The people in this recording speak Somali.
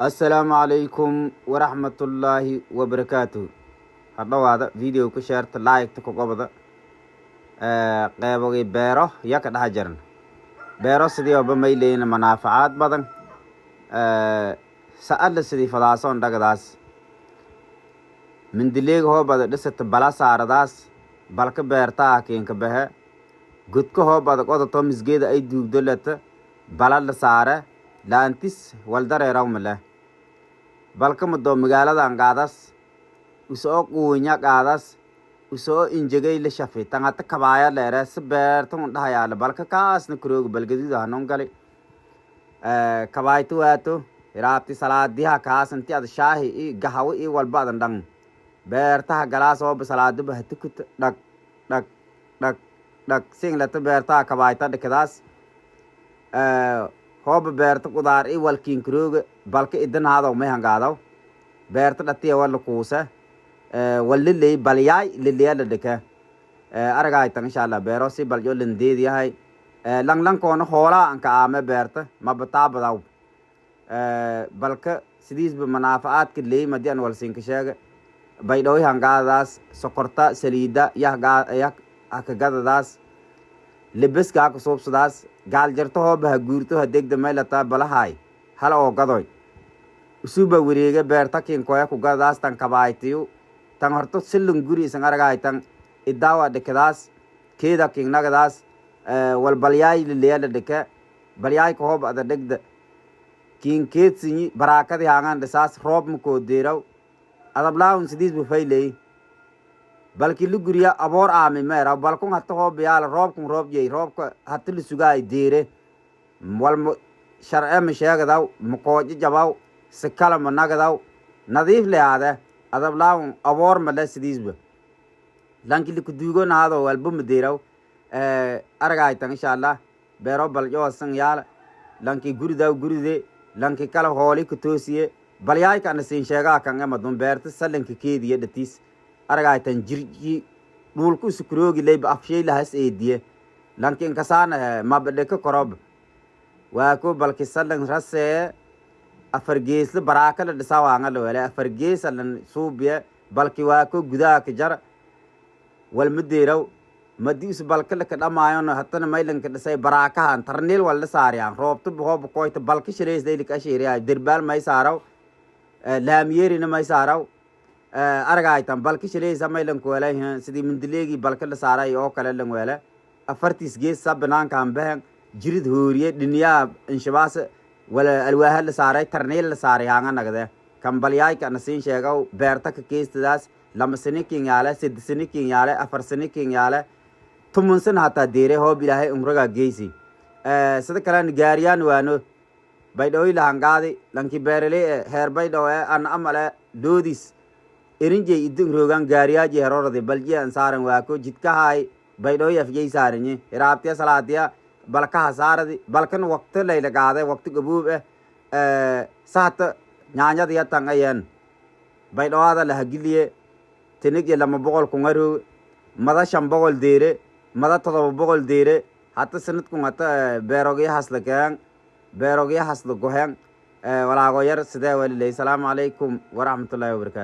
Assalaamu calaykum waraxmatullaahi wabarakaatu. Ha dhowaada, video ku sheerta, like-ta ku qobda. Qeybogii beero ya ka dhex jiran. Beero sidii oba may leeyihin manaafacaad badan. Sa'adla sidii fadaasoon dhagadaas mindileega hoobada dhisata bala saaradaas balka beertaa kiinka bahe godka hoobada qodato misgeeda ay duugdo leta bala la saare laantis waldareeraw male balka madoo magaaladan qaadas usoo quunya qaadas usoo injegay la shafi tan hata kabaaya leere si beerta un dhahayaala balka kaasna kurooga balgaduud hanon gali kabaayto waato hiraabti salaadiha kaas inti ad shaahi i gahawo i walba adan dhan beertaha galaas ooba salaaduba hatukuta dhag dhag dhag dhag singlata beertaha kabaayta dhikadaas. Hooba beerta qudaar i walkiin kurooga balka idan haadaw may hangaadaw beerta dhatiya wala kuuse waliley balyaay liliya la dhike aragaytan. Insha Allah beero si baljo landeediyahay langlankoona hoolaa anka aame beerta mabataabadaw. Balka sidiisba manaafacaadka leey madi an walsinka sheega baydhawi hangaadadaas sokorta saliida yah hakagadadaas lebeska haka suubsadaas gaal jarto hooba ha guurto ha degda maylata balahaay hala oo gadoy usuba wareege beerta kinkoya ku gadadaas tan kabaaytiyu tan horto silan guri isan aragaytan idaawa dhikadaas keeda kingnagadaas wal balyaay lileya la dhike balyaayka hooba ada dhigda kinkeedsinyi baraakadi haangan dhisaas roob makoo deeraw adablaawun sidiisba fayley balki la guriya aboor aami meeraw balkun hata hoob yaala roobkun roob jey roobka hata la sugaay deere walma sharce ma sheegadaw makoojo jabaw sikala ma nagadaw nadiif lehaade adablaawun aboor male sidiisba lanki likuduugo nahaado walba ma deeraw aragaytan. Insha Allah beero baljowasan yaala lanki guridaw guride lanki kala hooli katoosiye balyaayka ana siin sheegaa kan emadun beerta salanka keediye dhatiis aragaytan jirji dhulku iskuroogi leyba afshay lahas eediye lanki inkasaana mabadheka korob waako balki salan rasee afar geesla baraaka la dhisaa waanga la wele afar geesa lan suubiye balki waako gudaha ka jar walma deeraw madi us balka laka dhamaayona hatana maylanka dhisay baraakahan tarniil wala saariyaan roobta hooba koyta balka shaleysdaylika asheeriya derbaal may saaraw laamiyerina may saaraw aragaytan balka shaleysa maylanka wele sidii mindileegii balka la saaray oo kale lan wele afartiis gees sa banaankan behen jirid hooriye dhiniyaa inshabaas wala alwaaha la saaray tarniil la saaray haanga nagde kan balyaayka ana siin sheegaw beerta ka keystadaas 2 sani kin yaale, 3 sani kin yaale, 4 sani kin yaale, 10 sana hataa deere hoob Ilaahay umragaa geysi. Sida kalena gaariyaan waano baydhawoy lahangaadi lanki beeraley e heer baydhaw e ana amale doodis erinjey idin roogan gaariyaaji heroradi baljiya ansaaran waako jidkahaay baydhawoy afjey saaranyi hiraabtiya salaadiya balkaha saaradi balkan waqti layla qaade waqti gabuub eh sahata nyaanyadiya tan ayeen baydhawaada lahagiliye tinigyo 200 kungaroog mada 500 deere mada 700 deere hata sanadkun hata beerogya hasla keen beerogya hasla gohen walaago yar sidee waliley. Salaamu calaykum waraxmatullaahi wabarakatu.